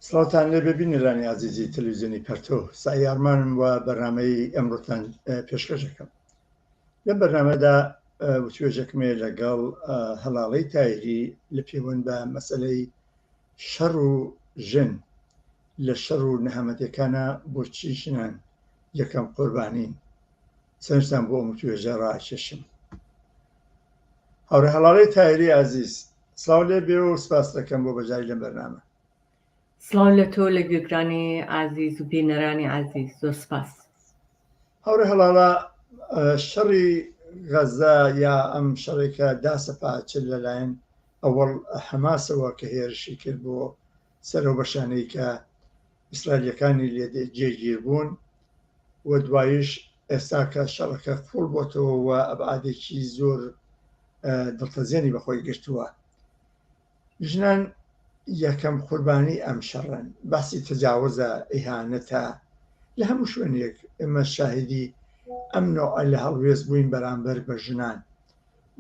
سڵاوتان لێبێ بینەرانی ئازیزی تەلەڤیزیۆنی پەرتۆ سەعی ئارمانم و بەرنامەی ئەمڕۆتان پێشکەش دەکەم لەم بەرنامەدا وتوێژێکم هەیە لەگەڵ هەڵاڵەی تایری لە پێوەند بە مەسەلەی شەڕ و ژن لە شەڕ و نەهامەتیەکانە بۆچی ژنان یەکەم قوربانین سەرنجتان بۆ ئەم وتوێژە ڕاکێشم هاوڕێ هەڵاڵەی تایری ئازیز سڵاو لێ بێ و سپاس دەکەم بۆ بەشداری لەم بەرنامە. سڵاو لە تۆ لە گوێگرانی ئازیز و بینەرانی ئازیز زۆر سپاس. هاوڕێ هەڵاڵە شەڕی غەزە یا ئەم شەڕێکە داسەپا چ لەلایەن ئەوەڵ حەماسەوە کە هێرشی کرد بۆ سەر ئەو بەشانەی کە ئیسرائیلیەکانی لێ جێگیر بوون و دوایش ئێستا کە شەڕەکە قوڵ بۆتەوە و ئەبعادێکی زۆر دڵتەزێنی بەخۆی گرتووە ژنان یەکەم قوربانی ئەم شەڕەن باسی تەجاوزە ئیهانەتە لە هەموو شوێنێک ئێمە شاهیدی ئەم نەوعە لە هەڵوێست بووین بەرامبەر بە ژنان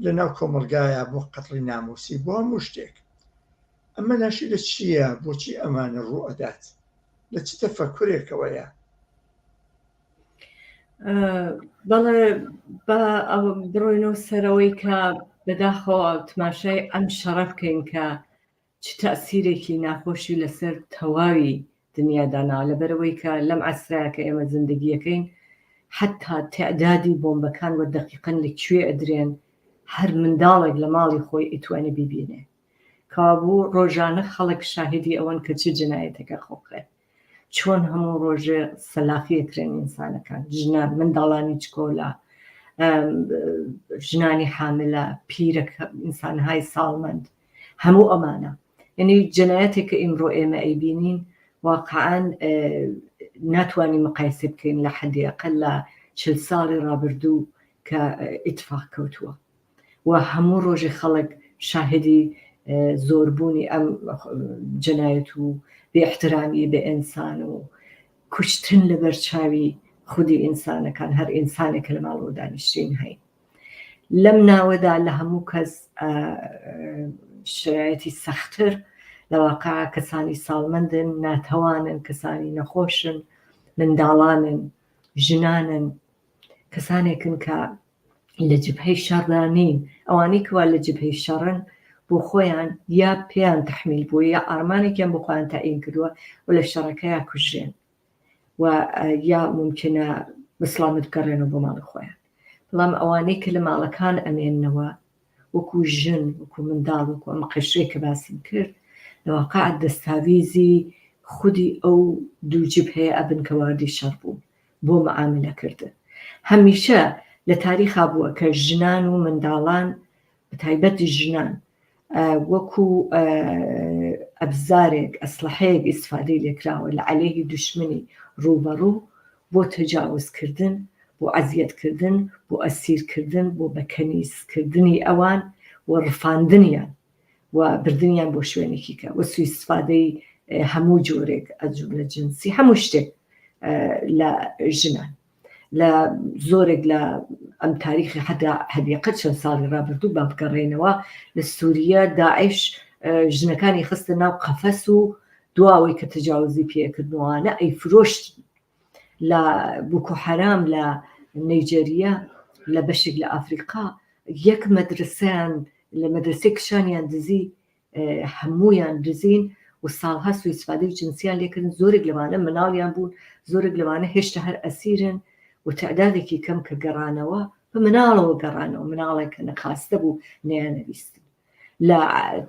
لە ناو کۆمەڵگایە بۆ قەتڵی ناموسی بۆ هەموو شتێک ئەمە ناشی لە چییە بۆچی ئەمانە ڕوو ئەدات لە چ تەفەکورێکەوەیە؟ بەڵێ با بڕۆینەوە سەرەوەی کە بەداخەوە تماشای ئەم شەڕە بکەین کە چ تەئسیرێکی ناخۆشی لەسەر تەواوی دنیا داناوە لەبەرئەوەی کە لەم عەسرە کە ئێمە زندگیەکەین حەتا تەعدادی بۆمبەکان وە دەقیقەن لە کوێ ئەدرێن هەر منداڵێک لە ماڵی خۆی ئەیتوانێ بیبینێ کەوابوو ڕۆژانە خەڵک شاهیدی ئەوەن کە چ جنایەتێکە خۆخێ چۆن هەموو ڕۆژێ سەلاخی ئەکرێن ئینسانەکان ژنان منداڵانی چکۆلە ژنانی حاملە پیرەکە ئینسانهای ساڵمەند هەموو ئەمانە یعنی جەنایەتێک کە ئیمڕۆ ئێمە ئەیبینین واقعا ناتوانین مقایسە بکەین لە حەدی ئەقل لە چل ساڵی ڕابردوو کە ئیتفاق کەوتووە و هەموو ڕۆژێ خەڵک شاهدی زۆربوونی ئەم جەنایەت و بێ احترامی بە ئینسان و کوشتن لەبەر چاوی خودی ئینسانەکان هەر ئینسانێک کە لە ماڵەوە دانیشتین هەین لەم ناوەدا لە هەموو کەس شرایەتی سەختتر لە واقع کەسانی ساڵمەندن ناتەوانن کەسانی نەخۆشن منداڵانن ژنانن کەسانێکن کە لە جبهەی شەڕدا نین ئەوانەی کەوا لە جبهەی شەڕن بۆ خۆیان یا پێیان تەحمیل بووە یا ئارمانێکیان بۆ خۆیان تەعین کردووە و لە شەڕەکەیا کوژرێن و یا ممکنە بە سڵامەت بگەڕێنەوە بۆ ماڵی خۆیان بەڵام ئەوانەی کە لە ماڵەکان ئەمێننەوە وەکو ژن وەکو منداڵ وەکو ئەم قشرەی کە باسم کرد لە واقع دەستاویزی خودی ئەو دوو جبهەیە ئەبن کە واردی شەڕ بوون بۆ معاملە کردن هەمیشە لە تاریخا بووە کە ژنان و منداڵان بەتایبەت ژنان وەکو ئەبزارێک ئەسلحەیەک ئیسفادەی لێکراوە لە عەلەیهی دوشمنی ڕووبەڕوو بۆ تەجاوزکردن بۆ ئەزیەتکردن بۆ ئەسیرکردن بۆ بەکەنیزکردنی ئەوان و ڕفاندنیان و بردنیان بۆ شوێنێکی کە وە سوئیستفادەی هەموو جۆرێک ئەجملە جنسی هەموو شتێک لە ژنان لە زۆرێک لە ئەم تاریخی حتا هەدیقە چەند ساڵی ڕابردوو با بگەڕێنەوە لە سووریە داعش ژنەکانی خستە ناو قەفەس و دواوەی کە تەجاوزی پێکردنوانە ئەی فرۆشت لە بوکو حەرام لە نەیجەریە لە بەشێک لە ئەفریقا یەک مەدرسەیان لە مەدرسەی کچانیان دزی هەموویان دزین و ساڵها سوئیسفادەی جنسیان لێکردن زۆرێک لەوانە مناڵیان بوون زۆرێک لەوانە هێشتا هەر ئەسیرن و تعدادێکی کەم کە گەڕانەوە بە مناڵەوە گەڕانەوە مناڵێک کە نەخواستە بوو نەیانەویستن لە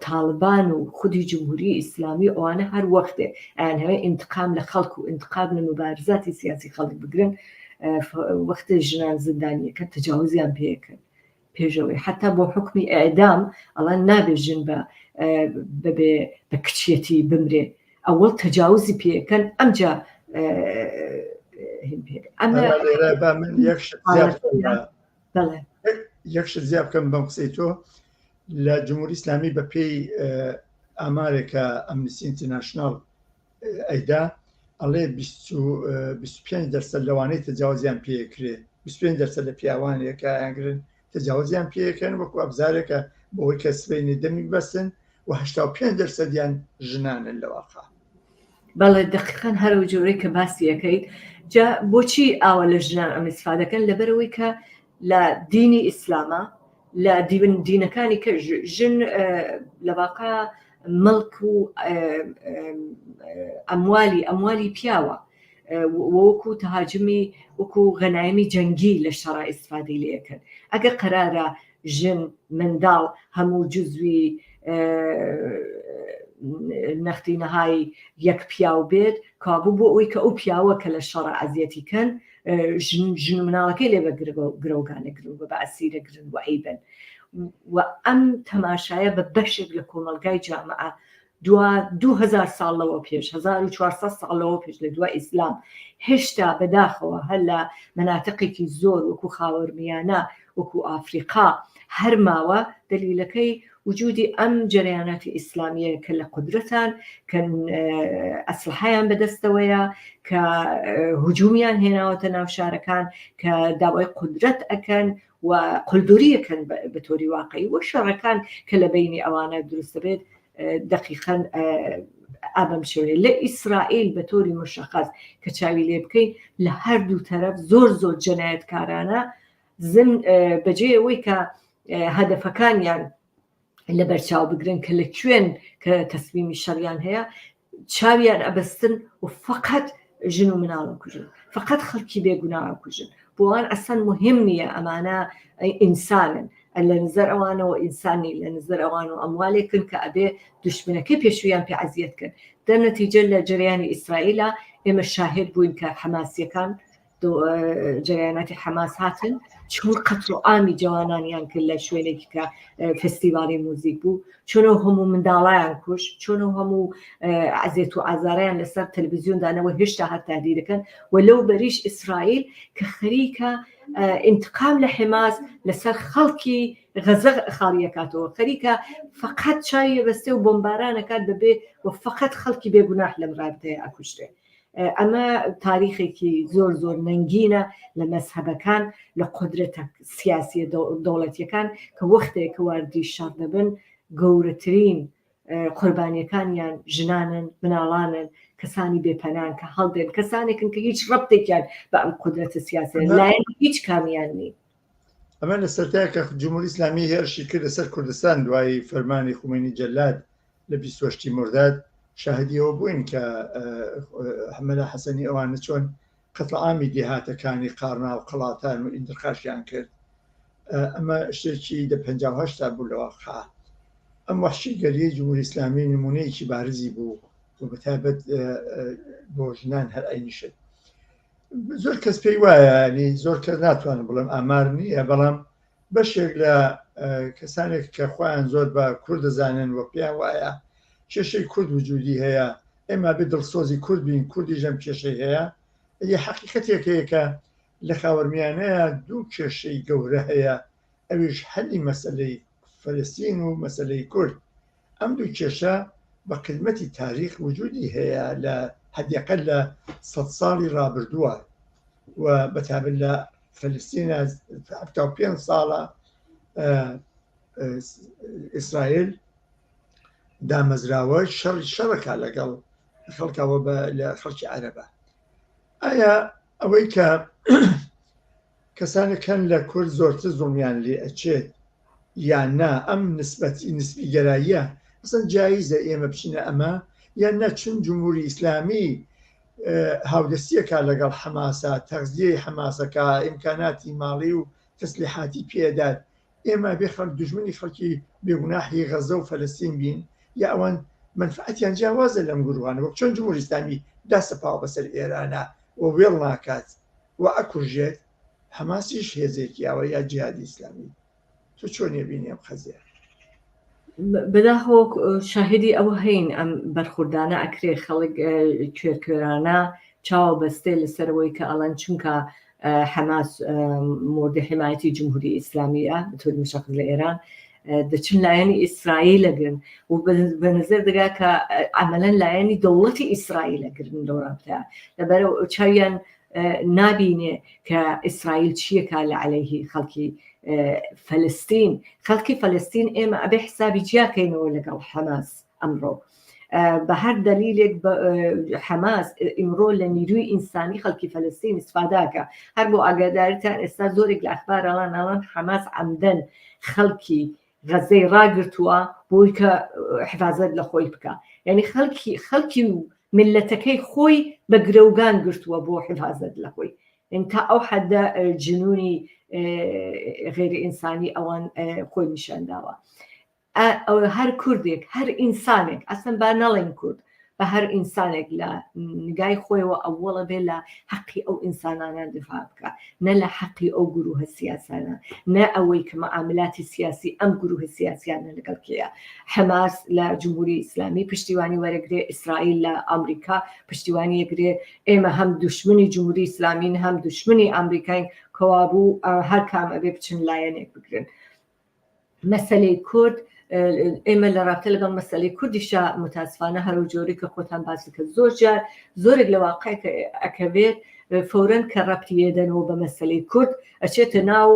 تاڵبان و خودی جمهوری ئیسلامی و ئەوانە هەر وەختێ ئەیانهەوێ ئینتقام لە خەڵک و ئینتقام لە موبارزاتی سیاسی خەڵک بگرن وەختێ ژنان زیندانیەکەن تەجاوزیان پێکەن پێشەوەی حتا بۆ حکمی ئەعدام ئەڵەن نابێ ژن بە بەبێ بە کچیەتی بمرێ ئەوەڵ تەجاوزی پێکەن ئەمجا ئەمە من یەک یەک شت زیاد بکەم بەم قسەی تۆ لە جمهوری ئیسلامی بە پێی ئامارێکە ئەمنستی ئینتەرناشناڵ ئەیدا ئەڵێ 25 دەرسەد لەوانەی تەجاوزیان پێکرێ 25 دەرسەد لە پیاوانێکە ئەگرن تەجاوزیان پێکەن وەکو ئەبزارێکە بۆی کە سبەینێ دەمی بەسن و 85 دەرسەدیان ژنانن لە واقع. بەڵێ دەقیقەن هەر ئەو جۆرەی کە باسی ئەکەیت جا بۆچی ئاوا لە ژنان ئەم ئیسفادەکەن لەبەرئەوەی کە لە دینی ئیسلامە لە دین دینەکانی کە ژن لە واقع مڵک و ئەموالی ئەموالی پیاوە وەکو تهاجمی وەکو غەنایمی جەنگی لە شەڕا ئیسفادەی لێکەن ئەگەر قەرارە ژن، منداڵ هەموو جزوی نەختی نەهای یەک پیاو بێت کابوو بۆ ئەوی کە ئەو پیاوە کە لە شەڕە ئەزیەتی کەن ژن ژن و مناڵەکەی لێ بە گرەوگانە گرن و بە ئەسیرە گرن و ئەیبەن و ئەم تەماشایە بە بەشێک لە کۆمەڵگای جامعە دوا 2000 ساڵ لەوە پێش 1400 ساڵ لەوە پێش لە دوای ئیسلام هێشتا بەداخەوە هەر لە مەناتقێکی زۆر وەکو خاوەرمیانە وەکو ئافریقا هەر ماوە دەلیلەکەی وجودی ئەم جەرەیاناتی ئیسلامیە کە لە قودرەتان کە ئەسلحەیان بەدەستەوەیە کە هجومیان هێناوەتە ناو شارەکان کە داوای قودرەت ئەکەن و قولدوریەکەن بە تۆری واقعی و شەڕەکان کە لە بینی ئەوانە دروست دەبێت دقیقا ئابم شێوەیە لە ئیسرائیل بە تۆری مشخص کە چاوی لێ بکەین لە هەردوو تەرەف زۆر زۆر جەنایەتکارانە زم بەجێ ئەوەی کە هەدەفەکانیان لەبەرچاو بگرن کە لە کوێن کە تەسمیمی شەڕیان هەیە چاویان ئەبەستن و فقط ژن و مناڵە کوژن فقط خەڵکی بێگوناە کوژن بۆوان ئەسەن مهم نییە ئەمانە ئینسانن لە نظر ئەوانەوە ئینسانی لە نظر ئەوان و ئەموالێکن کە ئەبێ دشمنەکەی پێشویان پێ عەزیەت کرد دەرنەتیجە لە جریانی ئیسرائیلە ئێمە شاهد بووین کە حەماسیەکان جەریاناتی حەماس هاتن چۆن قەتڵ و عامی جوانانیان کرد لە شوێنێکی کە فستیوالی موزیک بوو چۆن ئەو هەموو منداڵیان کوش چۆن ئەو هەموو عزێت و ئازاریان لەسەر تەلەڤزیۆن دانەوە هێشتا هەر تهدیدەکەن و لەو بەریش ئیسرائیل کە خەریکە انتقام لە حماس لەسەر خەڵکی غەزە خاڵیەکاتەوە خەریکە فقط چاوی بەستێ و بۆمبارانەکات بەبێ و فقط خەڵکی بێگوناح لەم رابتەیە ئەکوشتێ ئەمە تاریخێکی زۆر زۆر نەنگینە لە مەزهەبەکان لە قودرەتە سیاسیە دەوڵەتیەکان کە وەختێک کە واردی شەڕ دەبن گەورەترین قوربانیەکانیان ژنانن مناڵانن کەسانی بێپەنان کە هەڵدێن کەسانێکن کە هیچ ڕەبتێکیان بە ئەم قودرەتە سیاسیە لایەن هیچ کامیان نین. ئەمە لە سەرەتای کە جمهوری ئیسلامی هێرشی کردە سەر کوردستان دوای فەرمانی خومەینی جەلاد لە 28 مرداد شاهدی ئەوە بووین کە مەلا حەسەنی ئەوانە چۆن قەتڵ عامی دێهاتەکانی قارنا و قەڵاتان و ئیندرقاشیان کرد ئەمە شتێکی دە 58 تا بوو لە واقع ئەم وەحشیگەریەی جمهوری ئیسلامی نمونەیەکی بارزی بوو و بەتایبەت بۆ ژنان هەر عەینی شت زۆر کەس پێی وایە ینی زۆر کەس ناتوانم بڵێم ئامار نییە بەڵام بەشێک لە کەسانێک کە خۆیان زۆر بە کورد دەزانن و پێیان وایە کێشەی کورد وجودی هەیە ئێمە بێ دڵسۆزی کورد بین کوردیش ئەم کێشەی هەیە یە حەقیقەتێک هەیە کە لە خاوەرمیانەیە دوو کێشەی گەورە هەیە ئەویش حەلی مەسەلەی فەلەستین و مەسەلەی کورد ئەم دوو کێشە بە قیدمەتی تاریخ وجودی هەیە لە حدیقە لە سەد ساڵی ڕابردووە و بەتابەت لە فەلستینە 75 ساڵە ئیسرائیل دامەزراوە شەڕی شەڕەکە لەگەڵ خەڵکەوە بە لە خەڵکی عەرەبە ئایا ئەوەی کە کەسانێک هەن لە کورد زۆرتر زوڵمیان لێ ئەچێت یان نا ئەم نسبەتی نسبی گەراییە ئەسڵەن جایزە ئێمە بچینە ئەمە یان نا چون جمهوری ئیسلامی هاودەستیەکە لەگەڵ حەماسە تەغزیەی حەماسەکە ئیمکاناتی ماڵی و تەسلیحاتی پێدات ئێمە بێ خەڵک دوژمنی خەڵکی بێگوناحی غەزە و فەلەستین بین یا ئەوان مەنفعەتیان جیاوازە لەم گروهانە وەک چۆن جمهوری ئیسلامی داسەپاوە بەسەر ئێرانە و وێڵ ناکات و ئەکوژێت حەماسیش هێزێکی ئاوە یا جیهادی ئیسلامی تۆ چۆن ئەبینی ئەم قەزیە؟ بەداخەوە شاهدی ئەوە هەین ئەم بەرخوردانە ئەکرێ خەڵک کوێرکوێرانە چاوە بەستێ لەسەرەوەی کە ئەڵەن چونکە حەماس مۆردی حمایەتی جمهوری ئیسلامیە بەتۆری مشخص لە ئێران دەچن لایەنی ئیسرائیل ئەگرن و بە نظر دەگا کە عملەن لایەنی دەوڵەتی ئیسرائیل ئەگرن لەو رابطە لەبەر چاویان نابینێ کە ئیسرائیل چیەکا لە عەلەیهی خەڵکی فەلستین خەڵکی فەلستین ئێمە ئەبێ حسابی جیاکەینەوە لەگەڵ حەماس ئەمڕۆ. بە هەر دەلیلێک حەماس ئیمڕۆ لە نیروی ئینسانی خەڵکی فەلەستین ئیسفاداکە هەر بۆ ئاگاداریتان ئێستا زۆرێک لە ئەخبار ئەڵان ئەڵان حەماس عەمدەن خەڵکی غەزەی ڕاگرتووە بۆی کە حفازەت لە خۆی بکە یعنی خەڵکی خەڵکی و میللەتەکەی خۆی بە گرەوگان گرتووە بۆ حفازەت لە خۆی تا ئەو حەدە جنونی غێری ئینسانی ئەوان خۆی نیشانداوە هەر کوردێک هەر ئینسانێک ئەسن با نەڵێن کورد بە هەر ئینسانێک لە نگای خۆیەوە ئەوەڵە بێ لە حەقی ئەو ئینسانانە دفاع بکە نە لە حەقی ئەو گروهە سیاسانە نە ئەوەی کە معاملاتی سیاسی ئەم گروهە سیاسیانە لەگەڵ کێیە حەماس لە جمهوری ئیسلامی پشتیوانی وەرەگرێ ئیسرائیل لە ئەمریکا پشتیوانی یەگرێ ئێمە هەم دوشمنی جمهوری ئیسلامین هەم دوشمنی ئەمریکاین کەوابوو هەر کام ئەبێ بچن لایەنێک بگرن مەسەلەی کورد ئێمە لە ڕابتە لەگەڵ مەسەلەی کوردیشا متاسفانە هەرو جۆری کە خۆتان باسی کرد زۆر جار زۆرێک لە واقع کە ئەکەوێت فورەن کە ڕەبتی یەدەنەوە بە مەسەلەی کورد ئەچێتە ناو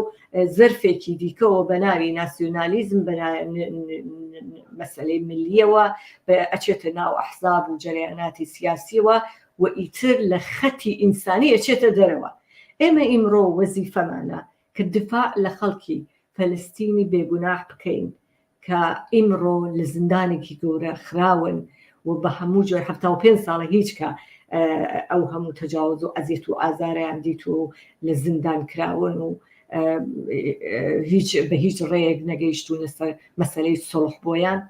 زەرفێکی دیکەوە بە ناوی ناسیۆنالیزم بە مەسەلەی ملیەوە ئەچێتە ناو ئەحزاب و جەریاناتی سیاسیەوە و ئیتر لە خەتی ئینسانی ئەچێتە دەرەوە ئێمە ئیمڕۆ وەزیفەمانە کە دفاع لە خەڵکی فەلستینی بێگوناح بکەین کە ئیمڕۆ لە زیندانێکی گەورە خراون و بە هەموو جۆر 75 ساڵە هیچ کە ئەو هەموو تەجاوز و ئەزیەت و ئازاریان دیتووە و لە زیندان کراون و هیچ بە هیچ ڕێیەک نەگەیشتوونە سەر مەسەلەی سوڵح بۆیان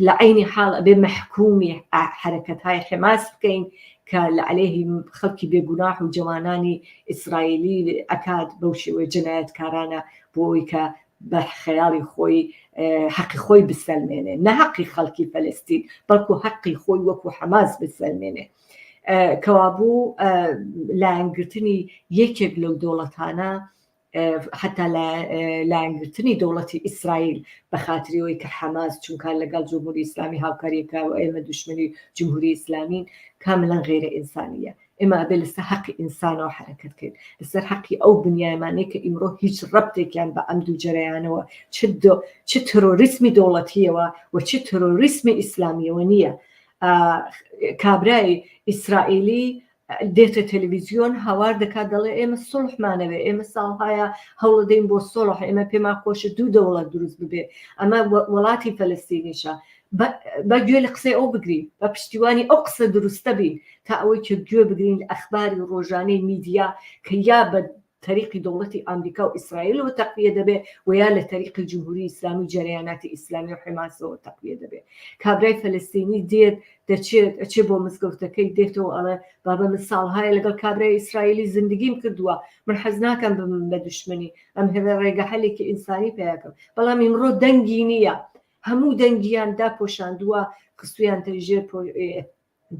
لە عەینی حاڵ ئەبێ مەحکومی حەرەکەتهای حەماس بکەین کە لە عەلەیهی خەڵکی بێگوناح و جەوانانی ئیسرائیلی ئەکات بەو شێوەی جەنایەتکارانە بۆ ئەوەی کە بە خەیاڵی خۆی حەقی خۆی بسەلمێنێ نە حەقی خەڵکی فەلەستین بەڵکو حەقی خۆی وەکو حەماس بسەلمێنێ کەوابوو لایەنگرتنی یەکێک لەو دەوڵەتانە حتا لایەنگرتنی دەوڵەتی ئیسرائیل بە خاتری ئەوەی کە حەماس چونکە لەگەڵ جمهوری ئیسلامی هاوکاریەکە و ئێمە دوشمنی جمهوری ئیسلامین کاملا غیرە ئینسانیە ئێمە ئەبێ لەسەر حەقی ئینسانەوە حرەکەت بکەین لەسەر حەقی ئەو بنیایمانەی کە ئیمڕۆ هیچ ڕەبتێکیان بە ئەم دوو جەرەیانەوە چ چ ترۆریسمی دەوڵەتیەوە و چ ترۆریسمی ئیسلامیەوە نییە کابرای ئیسرائیلی دێتە تەلەویزیۆن هاوار دەکات دەڵێ ئێمە سوڵحمانەوێ ئێمە ساڵهایە هەوڵدەین بۆ سوڵح ئێمە پێمان خۆشە دوو دەوڵەت دروست ببێ ئەمە وڵاتی فەلەستینیشە بە گوێ لە قسەی ئەو بگرین بە پشتیوانی ئەو قسە دروستە بین تا ئەوەی کە گوێ بگرین لە ئەخباری ڕۆژانەی میدیا کە یا بە تەریقی دەوڵەتی ئامریکا و ئیسرائیلەوە تەقویە دەبێ و یا لە تەریقی جمهوری ئیسلامی و جەرەیاناتی ئیسلامی و حماسەوە تەقویە دەبێ. کابرای فەلەستینی دێت دەچێت ئەچێ بۆ مزگەوتەکەی دێتەوە ئەڵێ بابە من ساڵهایە لەگەڵ کابرای ئیسرائیلی زندگیم کردووە من حەز ناکەم ببم بە دوشمنی ئەم هەوێ ڕێگە حەلێکی ئینسانی پیاکەم بەڵام ئیمڕۆ دەنگی نییە هەموو دەنگیان داپۆشاندووە خستویانتە ژێر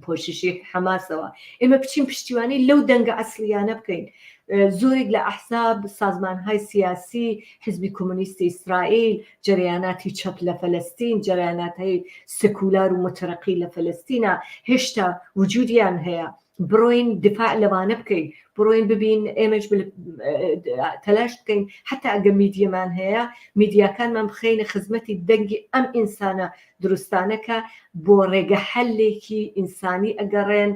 پۆششی حەماسەوە ئێمە بچین پشتیوانی لەو دەنگە ئەسلیانە بکەین زۆرێک لە ئەحزاب سازمانهای سیاسی حزبی کۆمۆنیستی ئیسرائیل جەریاناتی چەپ لە فەلەستین جەریاناتی سکولار و مترەقی لە فەلەستینە هێشتا وجودیان هەیە بڕۆین دفاع لەوانە بکەین بڕۆین ببین ئێمەش تەلاش بکەین حتا ئەگە میدیەمان هەیە میدیاکانمان بخەینە خزمەتی دەنگی ئەم ئینسانە دروستانە کە بۆ ڕێگە حەلێکی ئینسانی ئەگەڕێن،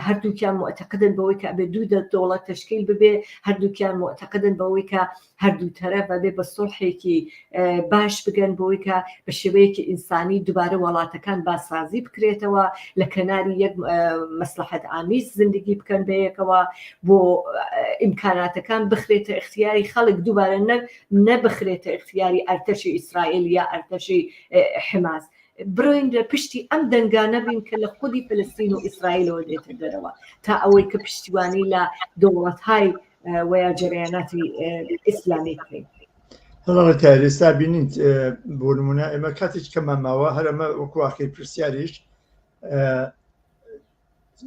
هەردووکیان موعتەقدن بەوەی کە ئەبێ دوو دەوڵەت تەشکیل ببێ، هەردووکیان موعتەقدن بەوەی کە هەردوو تەرەف ئەبێ بە سوڵحێکی باش بگەن بۆی کە بە شێوەیەکی ئینسانی دووبارە وڵاتەکان بازسازی بکرێتەوە لە کەناری یەک مەسلحەت ئامیز زندگی بکەن بەیەکەوە بۆ ئیمکاناتەکان بخرێتە ئیختیاری خەڵک دووبارە نەبخرێتە ئیختیاری ئەرتەشی ئیسرائیل یا ئەرتەشی حماس بڕۆین لە پشتی ئەم دەنگانە بین کە لە خودی فلستین و ئیسرائیلەوە دێتە دەرەوە تا ئەوەی کە پشتیوانی لە دەوڵەتهای ویا جەرەیاناتی ئیسلامی بکەین. هەڵە تایرێستا بینیت بۆ نمونە ئێمە کاتێک کەمان ماوە هەرەمە وەکو ئاخیر پرسیاریش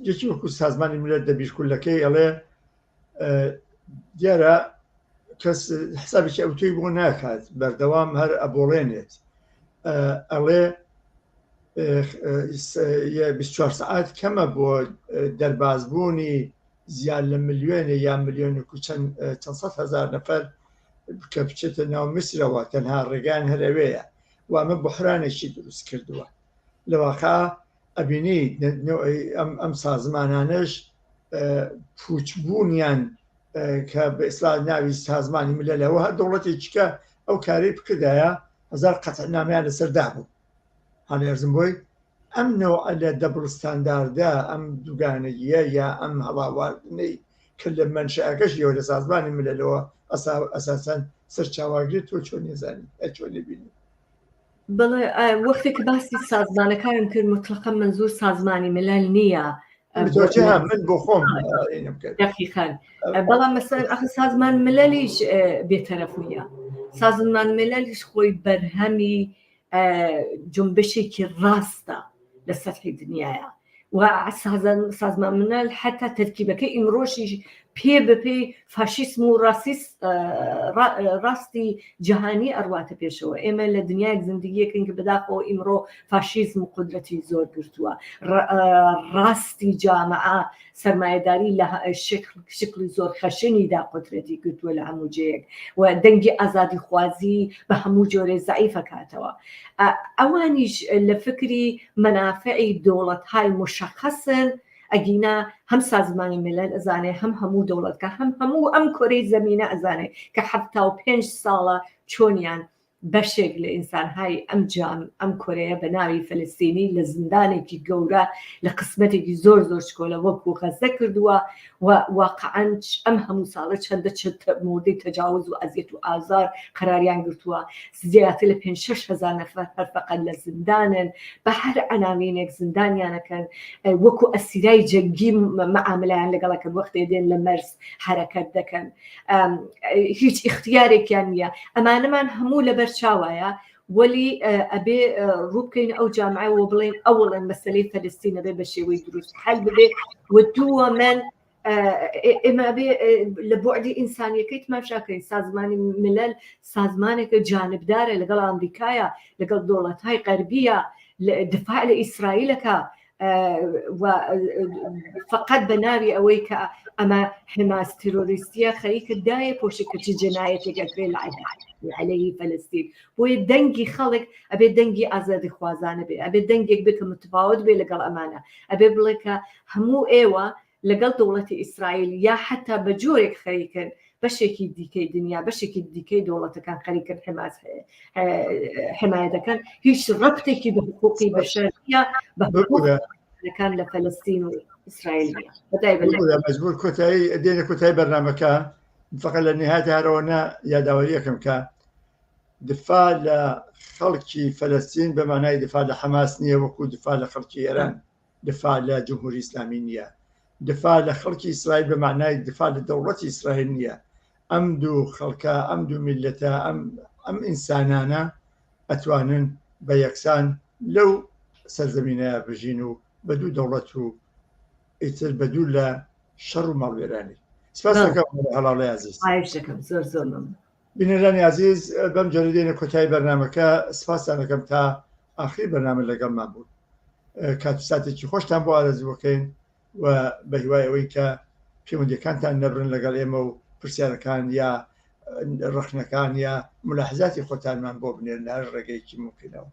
یەکی وەکو سازمانی ملت دەبیرکولەکەی ئەڵێ دیارە کەس حسابێکی ئەوتۆی بۆ ناکات بەردەوام هەر ئەبۆڵێنێت ئەڵێ 24 سعات کەمە بۆ دەربازبوونی زیاد لە ملیۆنێ یا ملیۆنێک و چەند چەند هەزار نەفەر کە بچێتە ناو میسرەوە تەنها ڕێگان هەر ئەوەیە و ئەمە بحرانێکی دروست کردووە لە واقع. ئەبینی ئەم سازمانانەش پوچبوونیان کە بە ئیسلا ناوی سازمانی ملەلەوە هەر دەوڵەتێکی کە ئەو کارەی بکردایە هەزار قەتعنامیان لەسەر دابوو هەڵێرزم بۆی ئەم نەوعە لە دەبڵ ستانداردە، ئەم دوگانەییە یا ئەم هەڵاواردنەی کە لە مەنشەئەکەشیەوە لە سازمانی مللەوە ئەساسەن سەرچاوەگرێت تۆ چۆن نێزانی ئە چۆن نەبینی؟ بەڵێ وەختێک کە باسی سازمانەکانم کرد مطلقا منزور سازمانی ملل نییە من بۆ خۆم دقیقا بەڵام مەسەلەن ئەخ سازمان مللیش بێتەرەف نییە سازمان مللیش خۆی بەرهەمی جونبشێکی ڕاستە لە سەتحی دنیاە و سازمان منال حتا تەرکیبەکەی ئیمڕۆشیش پێ بە پێی فاشیسم و ڕاستی جیهانی ئەڕواتە پێشەوە ئێمە لە دنیایەک زندگیەکەین کە بەداخەوە ئیمڕۆ فاشیزم و قودرەتی زۆر گرتووە ڕاستی جامعە سەرمایەداری لە شکڵی زۆر خەشنیدا قودرەتی گرتووە لە هەموو جێیەک و دەنگی ئازادیخوازی بە هەموو جۆرێ زەعیفەکاتەوە. ئەوانیش لە فکری مەنافعی دەوڵەتهای مشەخەسن، ئەگینا هەم سازمانی ملل ئەزانێ هەم هەموو دەوڵەتکە هەم هەموو ئەم کۆرەی زەمینە ئەزانێ کە 75 ساڵە چۆنیان بەشێک لە ئینسانهای ئەم جام ئەم کۆرەیە بە ناوی فەلەستینی لە زیندانێکی گەورە لە قسمەتێکی زۆر زۆر چکۆلە وەکو غەزە کردووە و واقعا ئەم هەموو ساڵە چەندە مۆردەی تەجاوز و ئەزیەت و ئازار قەراریان گرتووە زیاتر لە پێنج شەش هەزار نەفەر هەر فەقەت لە زیندانن بە هەر عەناوینێک زیندانیانەکەن وەکو ئەسیرای جەنگی مەعاملەیان لەگەڵەکەن وەختێ دێن لە مەرز حەرەکەت دەکەن هیچ ئیختیارێکیان نییە ئەمانەمان هەموو لەبەر چاوایە وەلی ئەبێ ڕووبکەین ئەو جامعە و بڵێن ئەوڵێن مەسلەی فەلستین ئەبێ بە شێوەی دروست حل ببێ و دووەمەن ئێمە ئەبێ لە بوعدی ئینسانیەکەی تماشاکەین سازمانی ملل سازمانێکە جانبدارە لەگەڵ ئەمریکایە لەگەڵ دەوڵەتهای غەربیە دفاع لە ئیسرائیلەکە و فقط بە ناوی ئەوەی کە ئەمە حماس تیرۆریستیە خەریکە دایە پۆشی کە چ جەنایەتێک ئەکرێ لە عەلەیهی فەلەستین بۆیە دەنگی خەڵک ئەبێ دەنگی ئازادی خوازانە بێ ئەبێ دەنگێک بێ کە متفاوت بێ لەگەڵ ئەمانە ئەبێ بڵێ کە هەموو ئێوە لەگەڵ دەوڵەتی ئیسرائیل یا حتا بە جۆرێک خەریکن بەشێکی دیکەی دنیا بەشێکی دیکەی دەوڵەتەکان خەریکن حماس حمایە دەکەن هیچ ڕەبتێکی بە حقوقی بەشەر نییە بە حقوقەکان لە فەلەستین و ئیسرائیل نییە مەجبور کۆتایی دێنە کۆتایی بەرنامەکە فقط لە نهایەت هەرەوە نە یاداوەریەکەم کە دفاع لە خەڵکی فەلەستین بە مانای دفاع لە حەماس نییە وەکو دفاع لە خەڵکی ئێران دفاع لە جمهوری ئیسلامی نییە دفاع لە خەڵکی ئیسرائیل بە معنای دفاع لە دەوڵەتی ئیسرائیل نییە ئەم دوو خەڵکە ئەم دوو میلەتە ئەم ئەم ئینسانانە ئەتوانن بە یەکسان لەو سەرزەمینە بژین و بە دوو دەوڵەت و ئیتر بە دوور لە شەڕ و ماڵوێرانی سپاس دەکەم هەڵاڵی عزیز زۆر زۆر مەمنون بینەرانی ئازیز بەم جۆرە دێنە کۆتایی بەرنامەکە سپاستان دەکەم تا ئاخری بەرنامە لەگەڵمان بوون کات و ساتێکی خۆشتان بۆ ئارەزووەکەین و بە هیوای ئەوەی کە پەیوەندیەکانتان نەبرن لەگەڵ ئێمە و پرسیارەکان یا ڕەخنەکان یا ملاحزاتی خۆتانمان بۆ بنێرن لە هەر ڕێگەیەکی ممکنەوە.